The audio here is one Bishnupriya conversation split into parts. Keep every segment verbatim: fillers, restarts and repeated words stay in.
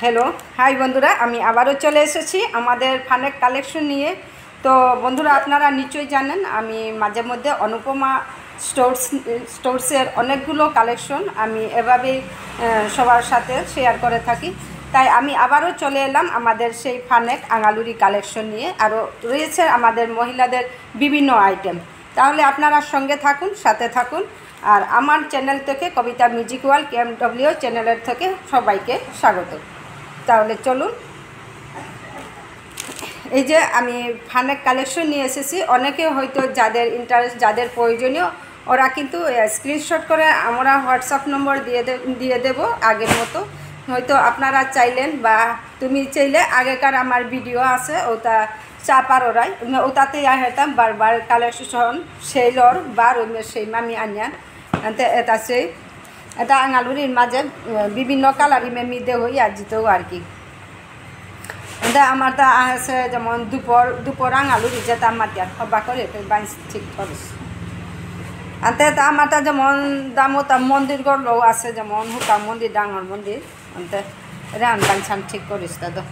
Hello, high বন্ধুরা, আমি আবারও চলে এসেছি আমাদের ফানেক কালেকশন নিয়ে। তো বন্ধুরা, আপনারা নিশ্চয়ই জানেন, আমি মাঝে মধ্যে অনুপমা স্টোর্স, স্টোর্সের অনেকগুলো কালেকশন আমি এভাবেই, আহ, সবার সাথে শেয়ার করে থাকি। তাই আমি আবারও চলে এলাম আমাদের সেই ফানেক আঙালুরি কালেকশন নিয়ে। আরও রয়েছে আমাদের মহিলাদের বিভিন্ন আইটেম। তাহলে আপনারা সঙ্গে থাকুন, সাথে থাকুন। আর আমার চ্যানেল থেকে, কবিতা মিউজিক ওয়ার্ল্ড কেএমডব্লিউ চ্যানেলের থেকে সবাইকে স্বাগত। তাহলে চলুন, এই যে আমি ফানেক কালেকশন নিয়ে এসেছি। অনেকে হয়তো যাদের ইন্টারেস্ট, যাদের প্রয়োজনীয়, ওরা কিন্তু স্ক্রিনশট করে আমরা হোয়াটসঅ্যাপ নম্বর দিয়ে দে-, দিয়ে দেব আগের মতো। হয়তো আপনারা চাইলেন বা তুমি চাইলে আগেকার আমার ভিডিও আছে, ওটা চা পারো রাই, উম, ওটাতে ইয়া হেতাম বারবার কালেকশন সেই লর বার উম, সেই মামি আনিয়ান। আনতে এটা সেই, এটা আঙালুরির মাঝে, উম, বিভিন্ন কালার ইমে মিদে হই আর জিতেও আর কি। এটা আমার তা আছে যেমন দুপুর, দুপুর আঙালুরি যেটা আমার ইয়ার হবা করে তো বাইশ ঠিক করিস। আনতে এটা আমার তা যেমন দামতা মন্দির গড়লো আছে, যেমন হুকা মন্দির, ডাঙর মন্দির। আনতে এরে আনবান ছান ঠিক করিস তা তো।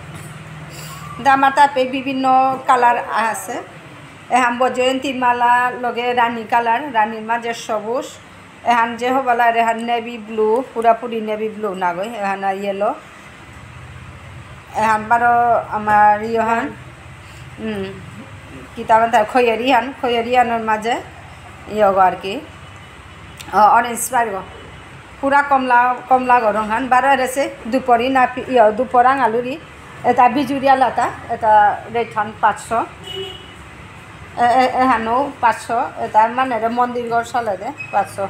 দা আমার তাপে বিভিন্ন কালার আছে। এহান বৈজয়ন্তী মালা লগে রানী কালার, রানীর মাঝে সবুজ। এহান যে হবালা এহান নেভি ব্লু, পুরাপুরি নেভি ব্লু না গই, এহান ইয়েলো। এহান বারো আমার ইয়হান, হুম, কিতা বাতা খয়েরি হান, খয়েরি হানর মাঝে ইয়গো আর কি। অ, অরেঞ্জ পারব। পুরা কমলা, কমলা গরম হান। বারো এরেছে দুপুরি না পি-, ইয়, দুপুর আঙালুরি। এটা বিজুরিয়া লাতা, এটা রেট হান পাঁচশো। এ, এ, এহানো পাঁচশো। এটা মানে রে মন্দির ঘর চলে দে, পাঁচশো।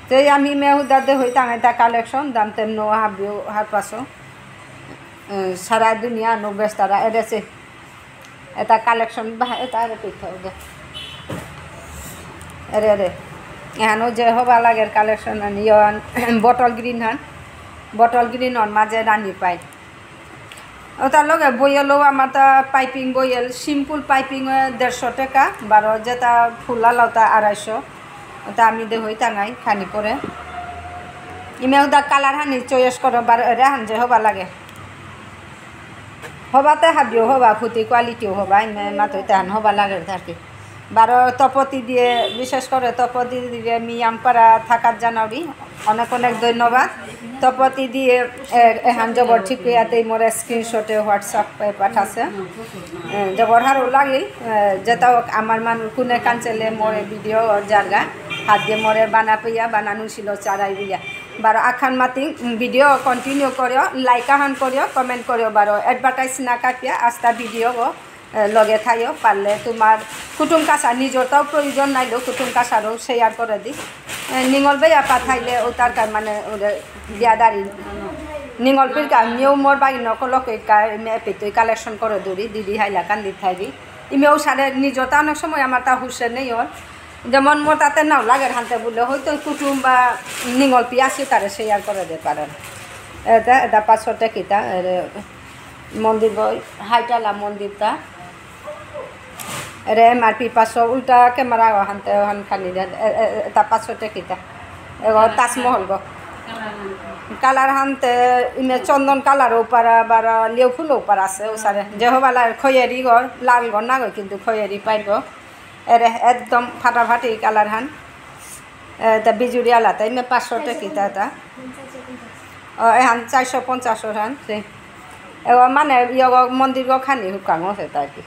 তে আমি মেহুদা দে হইতাম এটা কালেকশন, দাম তেমন হাবিও হার পাঁচশো। এ, সারা দুনিয়া নো বেস্তারা এরেছে। এটা কালেকশন বা এটা আরে পিঠা দে। এরে, এরে। এহানো যে হবা লাগের কালেকশন আন, ইয়ন, bottle green Han. Bottle green on মাঝে রানী পাই। ওটার লগে বয়েলও আমার তা পাইপিং বয়েল, সিম্পল পাইপিং দেড়শো টাকা, বারো যেটা ফুলা লাউতা আড়াইশো। ওটা আমি দে হই টাঙাই, খানি পরে। ইমে ওটা কালার হানি চয়েস করো, বারো এরে হান যে হবা লাগে। হবাতে হাবিও হবা, ফুটি কোয়ালিটিও হবা, ইমে মাত্র তেহান হবা লাগে আর কি। বারো তপতি দিয়ে, বিশেষ করে তপতি দিয়ে মিয়ামপাড়া থাকার জানাউরি, অনেক অনেক ধন্যবাদ। তপতি দিয়ে এ-, এহান জবর ঠিক ইয়াতে মোর স্ক্রিনশটে হোয়াটসঅ্যাপে পাঠাছে। এ, জবর হারো লাগিল, এ, যেটা হোক আমার মানুষ কোনে কাঞ্চেলে মোরে ভিডিও জায়গা হাত দিয়ে মোরে বানা পেয়া বানানো ছিল চারাই বুলিয়া। বারো আখান মাতি, উম, ভিডিও কন্টিনিউ করিও, লাইক আহান করিও, কমেন্ট করিও, বারো অ্যাডভার্টাইজ না কাটিয়া আস্তা ভিডিও গো, এ, লগে থাইও, পারলে তোমার কুটুম কাছা নিজরতাও প্রয়োজন নাইলেও কুটুম কাছারও শেয়ার করে দি। এ, নিঙল বেয়া পা থাইলে ও তার কার মানে ওরে বিয়াদারি। নিঙল পির কা নিউ মোর বাগি নকল কই কা মে পেতই কালেকশন করে দৌড়ি দিদি হাইলা কান্দি থাইবি। ইমেও সারে নিজরতা অনেক সময় আমার তা হুশে নেই ওর। যেমন মোর তাতে নাও লাগে হানতে বললে হয়তো কুটুম বা নিঙল পিয়াসি তারে শেয়ার করে দে পারেন। এটা, এটা পাঁচশো টাকিতা, এরে মন্দির বই, হাইটালা মন্দিরটা। এরে এমআরপি পাঁচশো, উল্টা ক্যামেরা হানতে হান খানি দে, এ, এ, এটা পাঁচশো টাকিতা। এগো তাজমহল গো। কালার হানতে ইমে চন্দন কালার ওপারা, বারা লেউ ফুল ওপারা আছে, ওসারে। যে হবালা খয়েরি গো, লাল গো না গো, কিন্তু খয়েরি পাইর গো। এরে একদম ফাটাফাটি কালার হান। এ, তা বিজুরি আলাদা, ইমে পাঁচশো টাকিতা তা। ও, এহান চারশো পঞ্চাশ হান, সে। এ, ও, মানে, ইয়গ মন্দির গো খানি হুকাং আছে তা কি।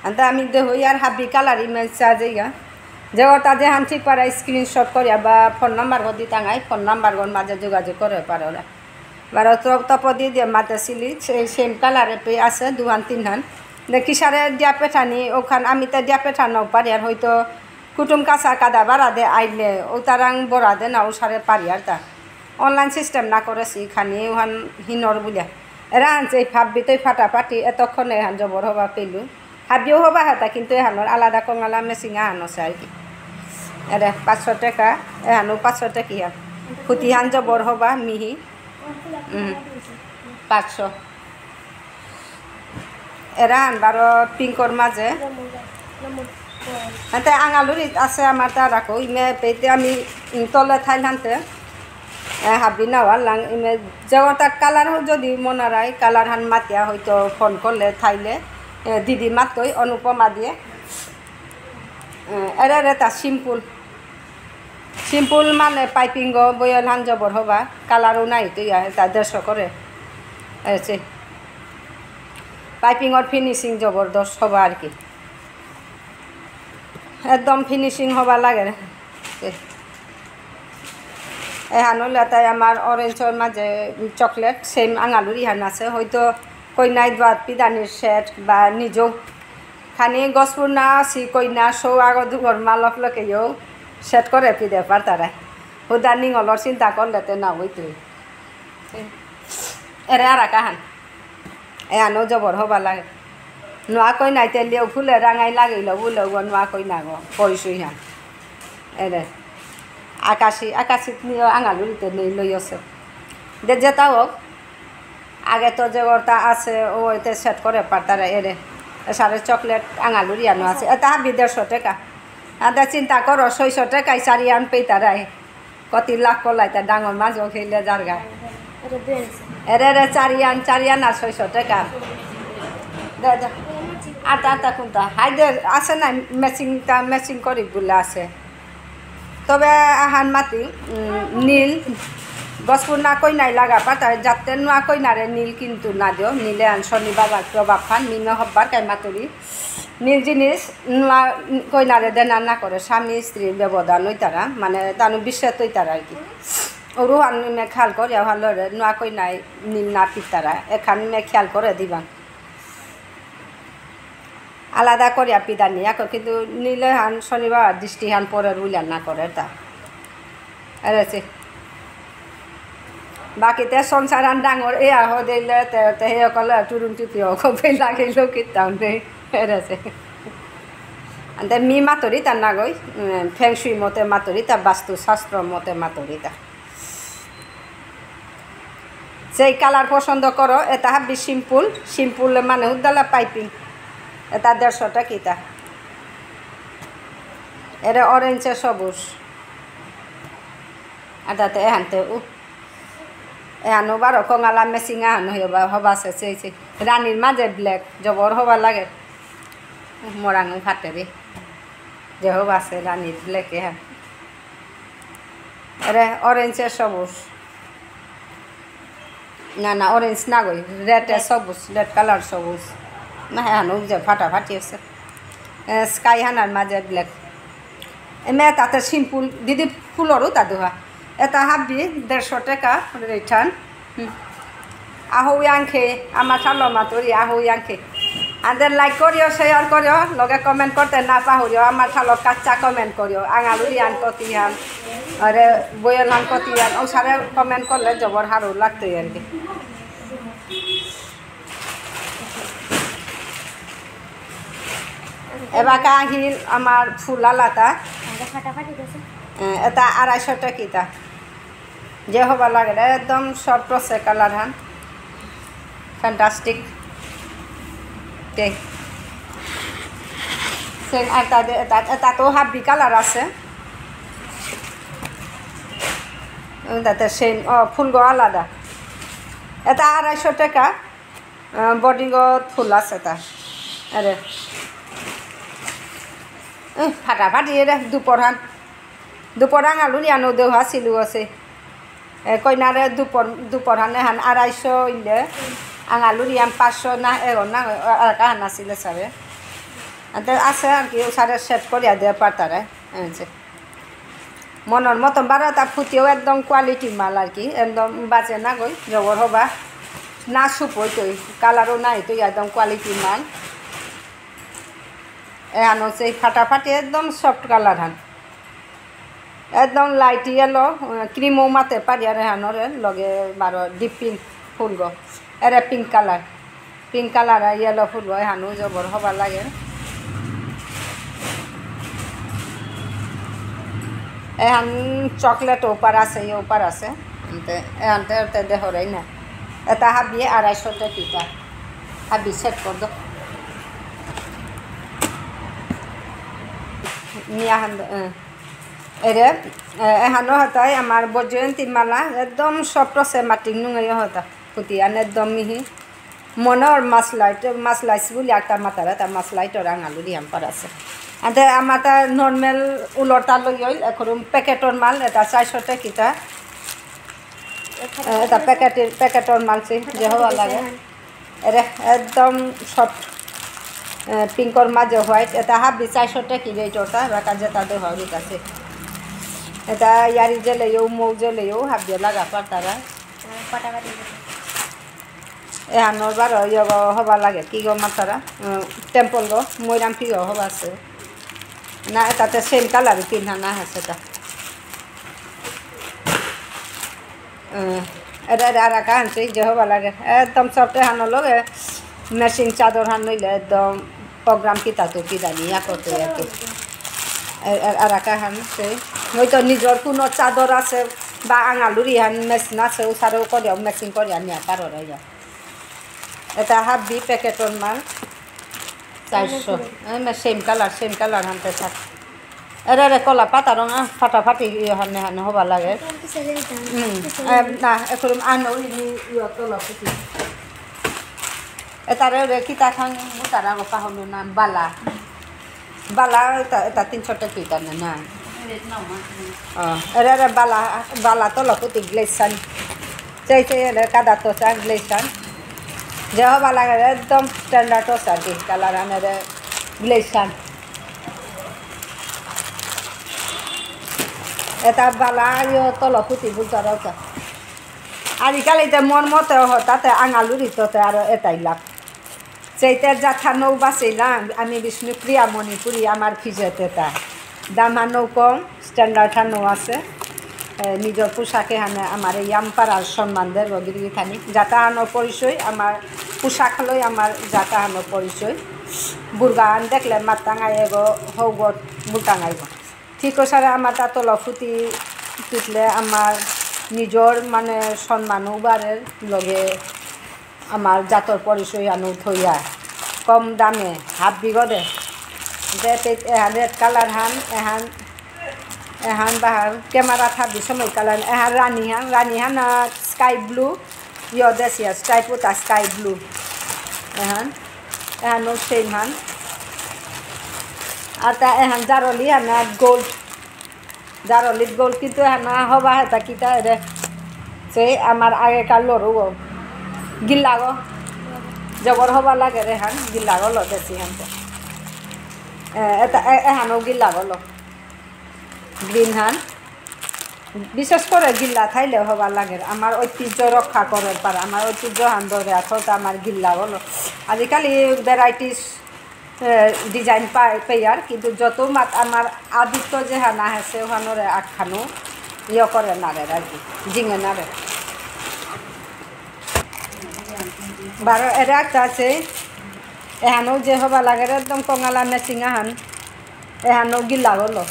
আন্দা আমি দেহ ইয়ার হাবি কালার ইমে চা যাইগা। যে ওটা যে হান ঠিক পারা স্ক্রিনশট করিয়া বা ফোন নাম্বার গো দিতাঙাই, ফোন নাম্বার গোর মাঝে যোগাযোগ করে পারো ওরা। বারো তো তপ দিয়ে দিয়ে মাতে সিলি, সে-, সেম কালারে পে আছে, দুহান তিনহান। দেখি সারে দিয়া পেঠানি, ওখান আমি তো দিয়া পেঠানো পারি, আর হয়তো কুটুম কাছা কাদা বাড়া দে আইলে, ও তারাং বড়া দে না, ও সারে পারি আর তা। অনলাইন সিস্টেম না করেছি, খানি ওহান হিনর বুলিয়া। এরা আনছে এই ভাববি তো ফাটাফাটি, এতক্ষণে এহান জবর হবা পেলু। হাবিও হবা হাতা, কিন্তু এহানোর আলাদা কঙালা মেশিং আহানো আছে আর কি। এরে পাঁচশো টাকা, এহানো পাঁচশো টাকা ইয়া। ফুটিহান জবর হবা, মিহি। হুম, পাঁচশো। এরা আনবারও পিঙ্কর মাঝে। এতে আঙালুরি আছে আমার তা রাখো, ইমে পেতে আমি, উম, তলে থাইলান্তে, এ, হাবি না ওয়ার লাং, ইমে যেমন তার কালার হোক যদি মনে রায়, কালার হান মাতিয়া হয়তো ফোন করলে থাইলে, এ, দিদি মাতই অনুপমা দিয়ে। এ, এরে এরে তা সিম্পল। সিম্পল মানে পাইপিং গো বয়ল হান জবর হবা, কালারও নাই তো ইয়া, তা দেড়শো করে। এসে। পাইপিংর ফিনিশিং জবরদস্ত হবা আর কি। একদম ফিনিশিং হবা লাগে। এ। এহান হইলে তাই আমার অরেঞ্জর মাঝে চকলেট, সেম আঙালুরি হান আছে। হয়তো কইনাই দোয়াত পিদানির সেট বা নিজেও খানি গছপুর না আছি কইনা সৌ আগো দুগর মালক লোকেও সেট করে পিদে পারতারা। হুদা নিঙলর চিন্তা করলে তে না হইতই। এরে আর কাহান। এ আনো জবর হবা লাগে। নোয়া কইনাই তেলিও ফুলে রাঙাই লাগিল বুলে গো নোয়া কইনা গো। পরিচয় হান। এরে। আকাশি, আকাশিত নিয়ে আঙালুরিতে নেই লই আছে। দে যেটা হোক, আগে তো যে ওরটা আছে, ও এতে সেট করে পারতারা এরে। এসারে চকলেট আঙালুরি আনো আছে। এটা হাবি দেড়শো টাকা। আদা চিন্তা করো, ছয়শো টাকায় চারি আন পেইতারাই। কতি লাখ কলাই তা ডাঙর মাছ ও খেলে জারগা। এরে, এরে, চারি আন, চারি আন আর ছয়শো টাকা। দে, দে। আটা, আটা কোনটা? হাই দে, আছে না, ম্যাচিংটা, ম্যাচিং করি বলে আছে। তবে আহান মাতি, উম, নীল, গছপুর না কইনাই লাগা পাতা, যাতে নোয়া কইনারে নীল কিন্তু না দিও, নীলে আন শনি বাবার প্রভাব পান, নিম্ন হব্বার কাই মাতুরি। নীল জিনিস নোয়া কইনারে দেনা না করে, স্বামী স্ত্রীর ব্যবধান হইতারা, মানে, তানু বিচ্ছেদ হইতারা আর কি। ওরু আন নিমে খেয়াল করে, ভালো রে, নোয়া কইনাই নীল না পিতারা, এখান নিমে খেয়াল করে দিবা। আলাদা করিয়া পিদানি, এখন কিন্তু নীলে হান শনি বাবার দৃষ্টি হান পরের উলিয়ান না করে তা। এরেছে। বাকিতে সংসার আন ডাঙর এ আহ দিলে তে, তে হে অকলে টুরুম টুপি অকপে লাগিল কিতাম নেই। এরেছে। আনতে মি মাতুরি তা না গই, উম, ফেংশুই মতে মাতুরি তা, বাস্তুশাস্ত্র মতে মাতুরি তা। যেই কালার পছন্দ করো, এটা হাবি সিম্পল, সিম্পল মানে উদ্দালা পাইপিং। এটা দেড়শো টাকা এটা। এরে অরেঞ্জে সবুজ। আর তাতে এহানতে উ-, এহানো বারো কঙালা মেচিং আহানো হবা, হবা আছে, সেই, সেই। রানীর মাঝে ব্ল্যাক, জবর হবা লাগে। উহ, মোরাং ফাটে রে। যে হবা আছে রানীর ব্ল্যাক এহান। এরে অরেঞ্জে সবুজ। না, না, অরেঞ্জ না গই, রেডে সবুজ, রেড কালার সবুজ। না, হ্যাঁ, হানো যে ফাটাফাটি আছে। এ, স্কাই হানার মাঝে ব্ল্যাক। এমে তাতে সিম্পল, দিদি ফুলরও তা দুহা। এটা হাবি দেড়শো টাকা রিটার্ন। হুম। আহো ইয়াংখে, আমার ঠালো মাতুরি, আহো ইয়াংখে। আনতে লাইক করিও, শেয়ার করিও, লগে কমেন্ট করতে না পাহরিও, আমার ঠালো কাচ্চা কমেন্ট করিও। আঙালুরি আন কতি হান, আরে বয়ল হান কতি হান, ও সারে কমেন্ট করলে জবর হারো লাগতই আর কি। এবাকা আহিল আমার ফুল আলাতা। আগে ফাটাফাটি গেছে। এ, এটা আড়াইশো টাকা কিতা। যে হবা লাগে রে, একদম সফট আছে কালার হান। ফ্যান্টাস্টিক। তে। সেম আর তাদের, এটা, এটা তো হাবি কালার আছে। উম, তাতে সেম, ও, ফুলগো আলাদা। এটা আড়াইশো টাকা। আহ, বডিগত ফুল আছে তা। আরে। উহ, ফাটাফাটি এরে দুপরহান। দুপর আঙালুরি আনো দেহা সিলু আছে। এ, কইনারে দুপর, দুপরহান এহান আড়াইশো ইলে। আঙালুরি আন পাঁচশো না, এগো না, আর কাহান আসিলে সাবে। আনতে আছে আর কি, ও সারে সেট করিয়া দিয়ে পারতারে। এই যে। মনর মতন বারো তা ফুটিও একদম কোয়ালিটি মাল আর কি, একদম বাজে না গই, জবর হবা। না সুপ হইতই, কালারও নাই তো একদম কোয়ালিটি মাল। এহান হচ্ছে ফাটাফাটি একদম সফট কালার হান। একদম লাইট ইয়েলো, ক্রিমও মাতে পারি আর এহানরে লগে বারো ডিপ পিঙ্ক ফুলগো। এরে পিঙ্ক কালার। পিঙ্ক কালার আর ইয়েলো ফুল হয়, হানু জবর হবা লাগে। এহান চকলেট ওপার আছে, এই ওপার আছে। এনতে, এহানতে, এতে দেহরাই না। এটা হাবিয়ে আড়াইশো টাকা কিতা। হাবি সেট কর দো। নিয়া হান, এ, এরে, এ, এহানো হতাই আমার বৈজয়ন্তী মালা, একদম soft আছে, মাটিং নুঙেই হতা। ফুটি আন একদম মিহি। মনর মাসলাইট, মাসলাইস বুলি একটা মাতারা, তা মাসলাইট ওরা আঙালুরি আম পার আছে। আতে আমার তা normal উলরতা লই অইল, এখন প্যাকেটর মাল, এটা চারশো টাকা কিতা। এ, এটা প্যাকেটের, প্যাকেটর মাল সে, যে হওয়া লাগে। এরে একদম soft, এ, পিঙ্কর মাঝে white, এটা হাবি চারশো টাকা কি rate ওটা, রাখা যেটা দে হয়, ঠিক আছে। এটা ইয়ারি জেলেও, মৌ জেলেও, হাবিয়ে লাগা পারতারা। এহানোর বারো ইয়গ হবা লাগে, কি গো মাতারা? উম, temple গো, মৈরাম কি গো হবা আছে? না, এটাতে same colour পিন্ধানা আছে তা। উম, এটা, এটা আর একা আনছি, যে হবা লাগে। একদম soft এহানো লগে matching চাদর হান নইলে একদম program কিতা তো কি জানি, ইয়া করতে আর কি। এ, এ, আর একা হান সেই, হয়তো নিজর কোনো চাদর আছে বা আঙালুরি হান match না আছে, ও সারেও করে matching করে আনি আর পারো রে ইয়া। এটা হাবি প্যাকেটর মাল, চারশো। এ, না, same colour, same colour হানতে থাক। এরে, এরে, কলা পাতা রঙ, আ, ফাটাফাটি ইয়ে হানে হানে হবা লাগে। হুম, এ, না, এখন আনো ইনি ইয়ে তো লক্ষ্য কি। এটারে ওরে কিতা খাং, তারা গো পাহলো না, বালা। বালা, এটা, এটা তিনশো টাকা কিতা না, না। অ, এরে, এরে, বালা, বালা তো লক্ষ্য কি glaze হান। চাই, চাই, এরে, কাদা তো চা glaze হান। যে হবা লাগে, একদম standard তো চা কি, colour হান, এরে, glaze হান। এটা বালা, ইয়ো, তলকুতি বুলতারা ওটা। আজিকালি তে মন মতে হ, তাতে আঙালুরি তো তে আরো এটাই লাভ। সেইতে জাথা নৌ বাসিলাম, আমি বিষ্ণুপ্রিয়া মণিপুরী, আমার ফিজেতে তা। দাম হানো কম, standard হানো আছে। এ, নিজর পোশাকে হানে আমার এই ইয়াম পারার সম্মান দের গিরি থানি। জাতা হানো পরিচয়, আমার পোশাক লই আমার জাতা হানো পরিচয়। বুর্গা আন দেখলে মাতাঙাই এগো, হৌগত মুতাঙাই গো। ঠিক ওসারে আমার তা তলফুতি তুললে আমার নিজর মানে সম্মানও বাড়ের লগে আমার জাতর পরিচয় আনো থইয়া কম দামে হাফ বিগদে। দে তে এহান red colour হান, এহান, এহান বাহার camera থাকবি সময় colour, এহান রানী হান, রানী হান, আহ, sky blue, ইয়ো দেশিয়া stripe উতা sky blue। এহান, এহানও same হান। আর তা এহান জারলি হান, আহ, gold। জারলিত gold কিন্তু এহান হবা হেতা কিতা এরে। সেই আমার আগেকার লরু গো। গিল্লা গো। জবর হবা লাগে রে হান, গিল্লা গো লো দেশি হান তো। এ, এটা, এ, এহানও গিল্লা গো লো। Green হান। বিশেষ করে গিল্লা থাইলে হবা লাগে। আমার ঐতিহ্য রক্ষা করে পারে। আমার ঐতিহ্য হান ধরে আছে তো আমার গিল্লা গো লো। আজিকালি varieties এ, design পাই, পেয়ার, কিন্তু যত মাত আমার আদিত্য যে হানা আছে, ওহানরে আখানো ইয়ে করে নারে আর কি, জিঙে নারে। বারো এরে একটা আছে, এহানো যে হবা লাগে রে, একদম কঙালা matching আহান, এহানো গিল্লা গলো,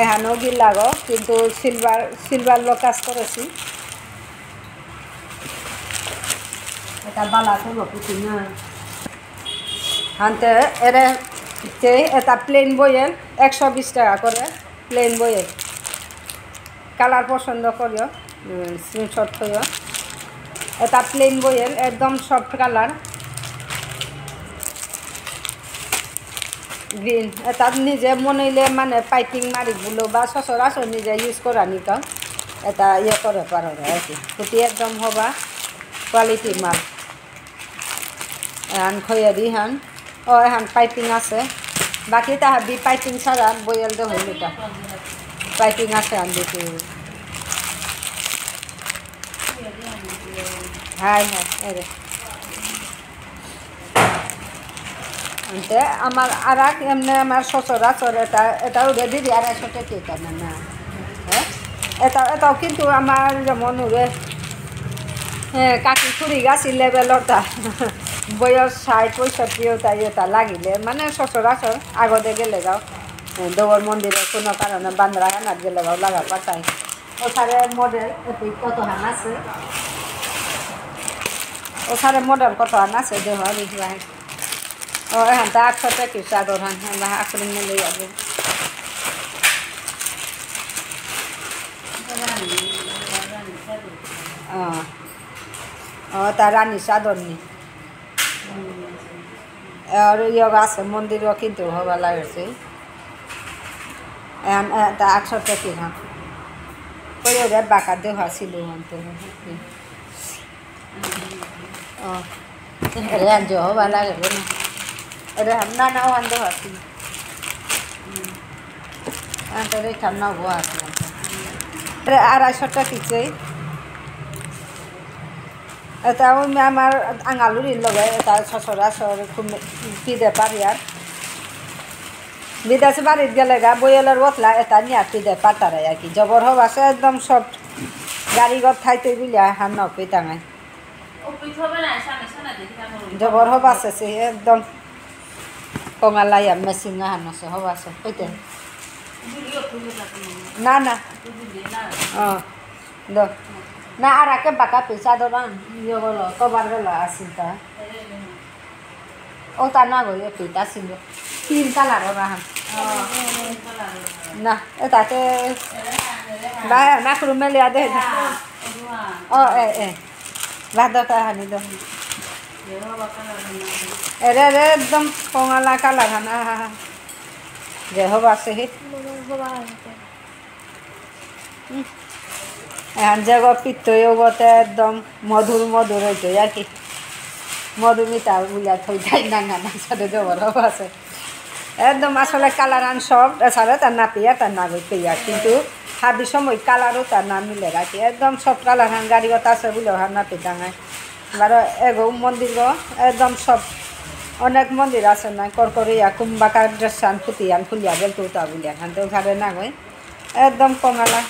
এহানো গিল্লা গো, কিন্তু silver, silver লো কাজ করেছি। এটা বালা তো লকুতি না। হানতে এরে, যে এটা plain বয়েল, একশো বিশ টাকা করে plain বয়েল। Colour পছন্দ করিও, উম, screenshot করিও। এটা plain বয়েল, একদম soft colour। Green, এটা নিজে মনেইলে মানে piping মারি বুলো বা সচরাচর নিজে use করা নিতাম। এটা ইয়ে করে পারো আর কি। ফুটি একদম হবা quality মাল। এহান খয়েরি হান। ও, এহান piping আছে। বাকি তা হাবি piping ছাড়া বয়েল দে হইল এটা। Piping আছে আন দিতে। হাই, হাই, এরে। আনতে আমার আর এক এমনি আমার সচরাচর এটা, এটাও রে দিদি আড়াইশো টাকা এটা না, না। হ্যাঁ? এটা, এটাও কিন্তু আমার যেমন ওরে, হ্যাঁ, কাকি খুড়ি গাছি level ওটা। বয়স ষাট পঁয়ষট্টি ওটা, এটা লাগিলে, মানে সচরাচর আগতে গেলে যাও। হ্যাঁ, দৌড় মন্দিরে কোনো কারণে বান্দ্রা হানাত গেলে যাও লাগা পাতায়। ওসারে model এপিক কত হান আছে? ওসারে model কত হান আছে? দেহ আমি কিবা হে। ও, এহান তা আটশো টাকা চাদর হান, হান বা আখরুম মিলে যাবে। ও, ও, তা রানী চাদর নি। আর ইয়োগা আছে, মন্দিরও কিন্তু হবা লাগেছে। এহান, এহান তা আটশো টাকা হান। কই ওরে বাঁকা দেওয়া ছিল, আনতে। ও, এরে আনজো হবা লাগে রে না। এরে হাম না না আনজো হাসি। আনতে রে ঠান্ডা হওয়া আছে। এরে আড়াইশো টাকা কিচেই। এটা ওই আমার আঙালুরির লগে, এটা সচরাচর খুব পিদে পারি আর। বিদেশে বাড়িত গেলে গা, বইয়ের বতলা, এটা নিয়ে আর পিদে পাতারে আর কি। জবর হবা আছে একদম সফট। গাড়ি ঘর থাইতে বুলিয়া হার নকই টাঙাই। জবর হবা আছে, সে একদম কঙালাইয়া মেশিন আহান আছে, হবা আছে, কইতে। না, না। ও, দ। না, আর আগে বাঁকা পিসা দরান, ইয়ে গেল, কভার গেল, আসিল তা। ও, তা না গো, ইয়ে পিতা আসিল। তিন কালার ওরা হান। না, এটাতে, বা, না, খুলুম মেলিয়া দে। ও, এ, এ। ভাত দাও, তা হানি দাও। এরে, এরে, একদম কঙালা কালার হান, আহা, আহা। যে হবা আছে হে। উম। এখন যে গো পিত্তই হবতে একদম মধুর মধুর হইতই আর কি। মধুমিতা বুলিয়া থই তাই না, না, না, সাথে জবর হবা আছে। একদম আসলে কালার আন সব, এছাড়া তার না পেয়া, তার না গই পেয়া। কিন্তু হাবি সময় কালারও তার না মিলে রাখি। একদম সব কালার হান গাড়ি কথা আছে বুলে হার না পেতাঙায়। বারো এগো মন্দির গো, একদম সব অনেক মন্দির আছে না, করকরিয়া, কুম্বাকা, ড্রেস আন, ফুতি আন, ফুলিয়া, বেলকুতা বুলিয়া, হান তো ঘরে না গই। একদম কঙালা।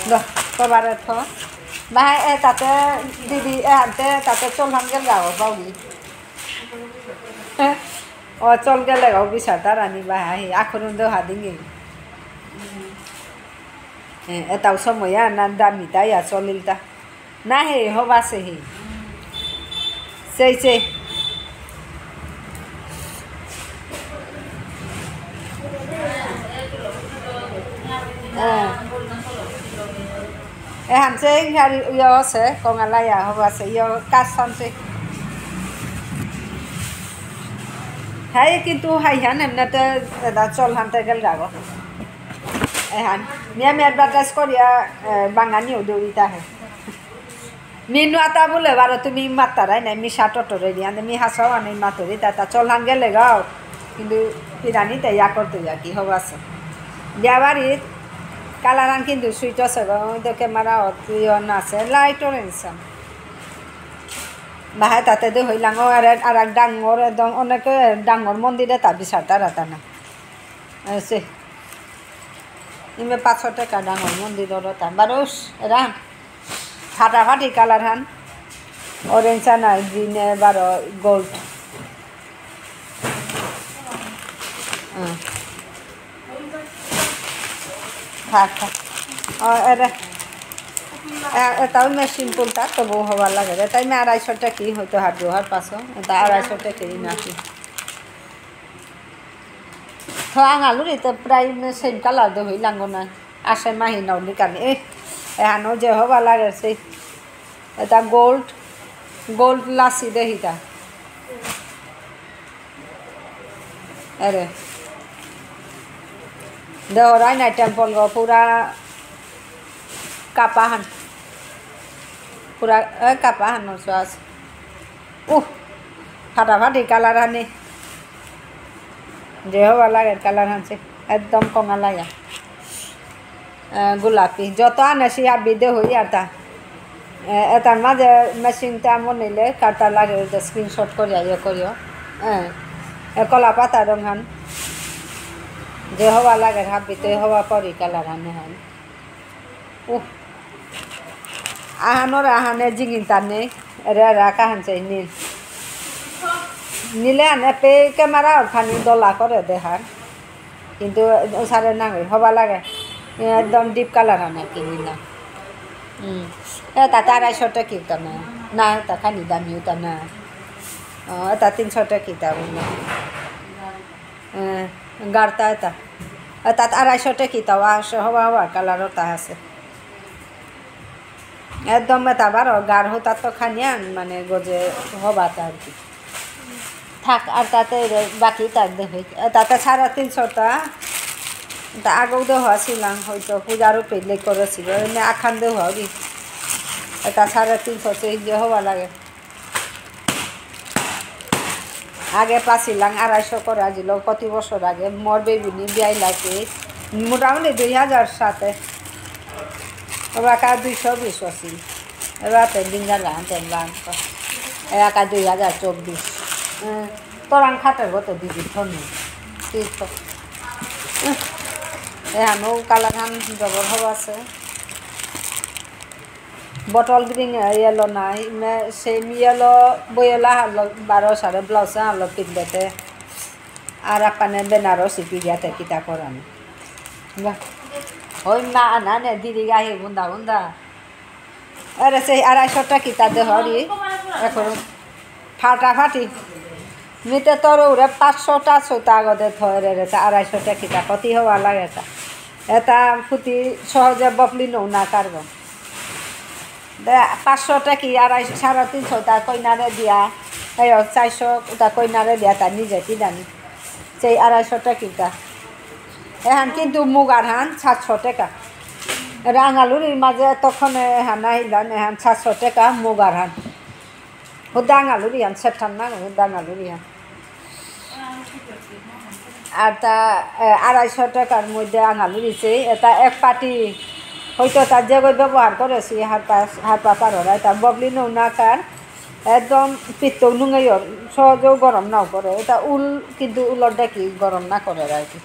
দ, কভারে থ। বাহাই, এ, তাতে, দিদি, এ, আনতে, তাতে চল হান গেল গাও, বাউলি। ও, চল গেলে গাও, বিচার তার আনি বাহাই, আখরুন দো হাদিঙ্গি। এ, এটাও সময়, আ, না, দামি তাই, আ, চলিল তা। না হে, হবা আছে হে। সেই, সেই। হ্যাঁ। এহান সেই আর ইয়ে আছে, কঙালা ইয়া হবা আছে, ইয়ে কাজ সামছে। হ্যাঁ, কিন্তু হাই হান এমনিতে এটা চল হানতে গেল যাবো। এহান, মি আমি advertise করিয়া, এ, বাঙালিও দৌড়িতা হে। মি নুয়াতা বুলে বারো তুমি মাত্তারাই নাই, মি সাত অটো রেডি আনতে, মি হাসাও আনে মাতুরি, তা, তা চলহান গেলে গাও। কিন্তু পিরানি তে ইয়া করতে ইয়া কি হবা আছে। বিয়া বাড়িত কালারান কিন্তু সুইট আছে গো, ওই তো ক্যামেরা অত ইয়ে না আছে, লাইট অরেঞ্জ আন। বাহাই তাতে দে হইলাম, ও আর, আর এক ডাঙর, একদম অনেকে ডাঙর মন্দিরে তা বিচারতারা তা না। এসে। ইমে পাঁচশো টাকা ডাঙর মন্দির ওর তা। বারোস, এরা ফাটাফাটি কালার হান। অরেঞ্জ আর গ্রিনে বারো গোল্ড। হুম। থাক, থাক। ও, এরে। এ-, এটাও মে সিম্পল তা, তবু হবার লাগে রে। তাই মে আড়াইশো টাকা কি হয়তো হাত দু হাত পাঁচশো। এটা আড়াইশো টাকা কি না কি। তো আঙালুরি তো প্রায় মে সেম কালার দে হই লাঙ্গো না। আসে মাহি নাও নিকানি। এ, এহানো যে হবা লাগে সেই। এটা গোল্ড, গোল্ড লাসি দেহিতা। এরে। দেহরাই নাই টেম্পল গো, পুরা কাপাহান। পুরা, এ, কাপাহান সস। উহ, ফাটাফাটি কালার আনি। যে হবা লাগে কালার আনছে। একদম কঙালাইয়া। এ, গোলাপি। যত আনেছি আর বিদে হই আর তা। এ, এটার মাঝে মেশিনটা মনে নিলে কাটা লাগে, ওই যে স্ক্রিনশট করিয়া ইয়ে করিও। এ, এ, কলা পাতা রং হান। যে হবা লাগে হাবিতে হবা পরি কালার হান হান। উহ। আহানোর আহানে জিঙিন তানে, এরে এরে কাহান চাই নীল। নীলে আনে পে ক্যামেরা ওখানে দলা করে দেহার। কিন্তু ওসারে না হই, হবা লাগে। একদম ডিপ কালার আনে কি নীলা। হুম। এ, তা তার আড়াইশো টাকা কিনতো না। না, তা খানি দামিও তা না। অ, এটা তিনশো টাকা কিতা বুললো। এ, গারতা এটা। এ, তাত আড়াইশো টাকা কিতা, ওয়া সহ হবা হবা কালার ওটা আছে। একদম এটা বারো গার হতা তো খানিয়ান, মানে, গজে হবা তা আর কি। থাক, আর তাতে রে, বাকি তার দে হই। এ, তাতে সাড়ে তিনশো টা। তা আগেও দে হওয়া ছিলাম, হয়তো পূজারও পেলে করেছিল। এমনি আখান দে হওয়া কি। এটা সাড়ে তিনশো চেয়ে যে হওয়া লাগে। আগে পাছিলাম আড়াইশো করে আজিল, কত বছর আগে মোর বেবিনি বিয়াই লাগে মোটামুটি দুই হাজার সাতে। ওবাকা দুইশো বিশ আছিল। এবার তো দিন গেল আনতে লাগতো। এবাকা দুই হাজার চব্বিশ। হ্যাঁ, তোরাং খাটের গত দিদি ফোন নেই। তীর্থ। এহানো কালার হান জবর হব আছে। বটল গ্রিন, ইয়েলো নাই, মে-, সেম ইয়েলো, বয়েলা হালো, বারো সাড়ে ব্লাউজ হালো পিনবেতে। আর আপানে বেনারসি পিরিয়াতে কিতা করানি। বাহ। ওই মা আনা নে, দিদি গাহি বুন্দা বুন্দা। আরে সেই আড়াইশো টা কিতা দে হরি, এখন ফাটাফাটি। মিতে তোর ওরে পাঁচশো টা সুতা গদে থরে রে, তা আড়াইশো টা কিতা কতি হওয়া লাগে তা। এটা ফুতি সহজে বপলি নৌ না কারব। দে, পাঁচশো টা কি আড়াইশো, সাড়ে তিনশো তা কইনারে দিয়া, এই চারশো তা কইনারে দিয়া, তা নিজে কিনানি। সেই আড়াইশো টা কিতা। এহান কিন্তু মুগার হান সাতশো টাকা। রাঙালুরির মাঝে তখন এহান আহিলাম, এহান সাতশো টাকা মুগার হান। হুদা আঙালুরি হান, সেঠান না, হুদা আঙালুরি হান। আর তা, এ, আড়াইশো টাকার মধ্যে আঙালুরি চেয়ে, এটা এক পাটি, হয়তো তার যে ব্যবহার করেছি, হারপা, হারপা পারো না, এটা ববলি নৌনাকার, একদম পিত্ত নুঙেই ওর, সহজেও গরম নাও করে, এটা উল, কিন্তু উলর ডাকি গরম না করে আর কি।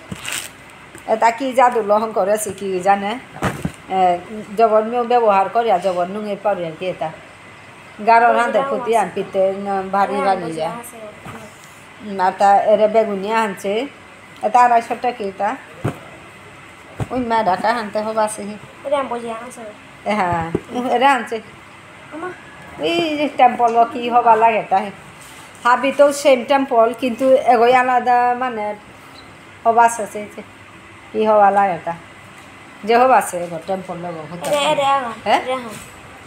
এটা কি জাদু লহন করেছি কি জানে, এ, জবর মেয়েও ব্যবহার করে, আর জবর নুঙে পারে আর কি এটা। গারো রাঁধে ফুতি আন পিতে ন ভারি বানিয়া। উম, আর তা এরে বেগুনি আনছে। এটা আড়াইশো টাকা এটা। ওই মা ঢাকা আনতে হবে আছে। এরে আম বুঝি আনছে। এ হ্যাঁ, উম, এরে আনছে। আমা। এই যে টেম্পল কি হবা লাগে তাই। হাবি তো সেম টেম্পল, কিন্তু এগোই আলাদা মানে হবা আছে, সেই যে কি হবা লাগে তা। যে হবা আছে এগো টেম্পল লগো হতে। এরে, এরে, আগো, হ্যাঁ? এরে, হ্যাঁ।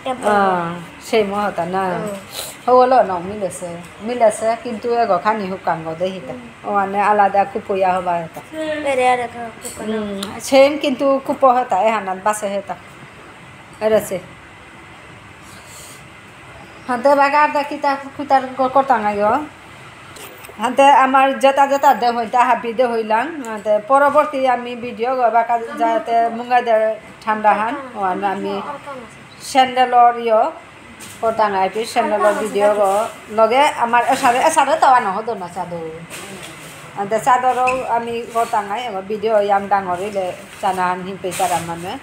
টেম্পল আহ, লগো। সেই মহতা না। হুম। হলো না, মিলেছে। মিলেছে, কিন্তু এগো খানি হুকাঙ্গ দেহিতা। হুম। ও মানে আলাদা কুপইয়া হবা এটা। এরে, এরে, কুপইয়া। হুম, সেম কিন্তু কুপ হতা, এহানাত বাসে হতা। এরে সে। হাতে বাগা আর দা কিতা, কিতার গ-, করতাম না গো। হাতে আমার যেটা যেটা দে হইতা হাবি দে হইলাম। হাতে পরবর্তী আমি ভিডিও গো বাকা যাতে মুঙ্গাই দে ঠান্ডা হান, ও আর আমি স্যান্ডেলর ইয়ো করতাম আর কি, স্যান্ডেলর ভিডিও গো লগে আমার এসারে, এসারে তো আনো হতো না চাদর। আনতে চাদরও আমি করতাম নাই, এবার ভিডিও ইয়াম ডাঙর হইলে চানা আন হিম পেয়ে তারা মানে।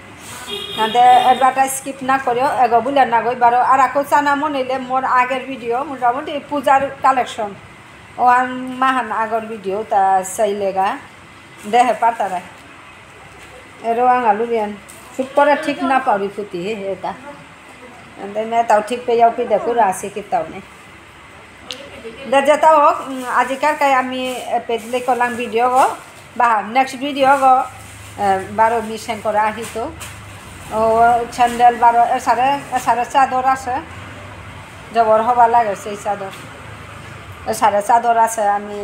আনতে অ্যাডভার্টাইজ স্কিপ না করিও, এগো বুলে না গই বারো, আর আকো চানা মনে হইলে মোর আগের ভিডিও, মোটামুটি পূজার কালেকশন। ও আন মাহান আগর ভিডিও তা চাইলেগা, দেহে পারতারা। এরো আঙালু দিয়ান, চুপ করে ঠিক না পারি ফুটি, হে, হে, তা। আনতে মে তাও ঠিক পেয়ে যাও, পি দেখো, রাসি কিতাও নেই। দে যেটা হোক, উম, আজিকার কাই আমি, এ, পেজলে করলাম ভিডিও গো, বা নেক্সট ভিডিও গো, এ, বারো মি সেন্ড করে আহিতো। ও, স্যান্ডেল বারো, এসারে, এসারে চাদর আছে। জবর হবা লাগে সেই চাদর। এসারে চাদর আছে, আমি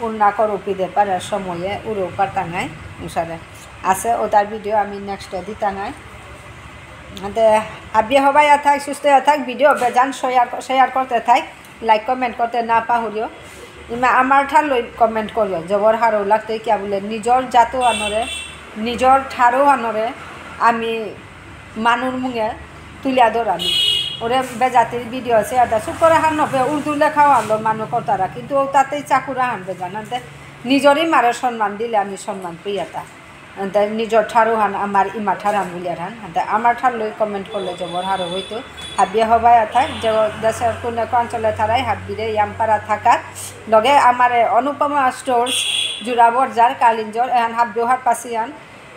উড়না করো পিদে পারার সময়ে উড়েও পারতাঙাই, উসারে। আছে, ওটার ভিডিও আমি নেক্সট দিতাঙাই। দে, হাবিয়ে হবাই থাক, সুস্থ থাক, ভিডিও বেজান শেয়ার, শেয়ার করতে থাক। লাইক কমেন্ট করতে না পাহরিও। ইমা আমার ঠার লই কমেন্ট করিও। জবর হারৌ লাগতে কিয়া বুলে নিজর জাতু আনরে, নিজর ঠারো আনরে আমি মানুর মুঙে তুলিয়া ধরানি। ওরে বেজাতির ভিডিও আছে, এটা চুপ করে হার নপে উর্দু লেখাও আনলো মানু করতারা, কিন্তু ও তাতেই চাকুরা হান বেজান। আনতে নিজরই মারে সম্মান দিলে আমি সম্মান পেয়াতা। আনতে নিজর ঠারো হান আমার ইমা ঠার হান বুলিয়ার হান। আনতে আমার ঠার লই কমেন্ট করলে জবর হারৌ হইতো। হাবিয়ে হবাই থাক, যে দেশের কোনে অঞ্চলে থারাই হাবিরে ইয়াম পারা থাকার। লগে আমার অনুপমা স্টোর্স, জোড়া বর্জার, কালিঞ্জর, এহান হাবিও হার পাসিয়ান।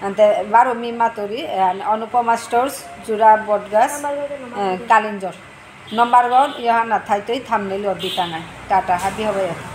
আনতে বারো মি মাতুরি, এহান অনুপমা স্টোর্স, জোড়া বটগাছ, এ, কালিঞ্জর। Number one, ইহানা থাইতই thumbnail অর দিতাঙাই। টাটা, হাবি হবাই।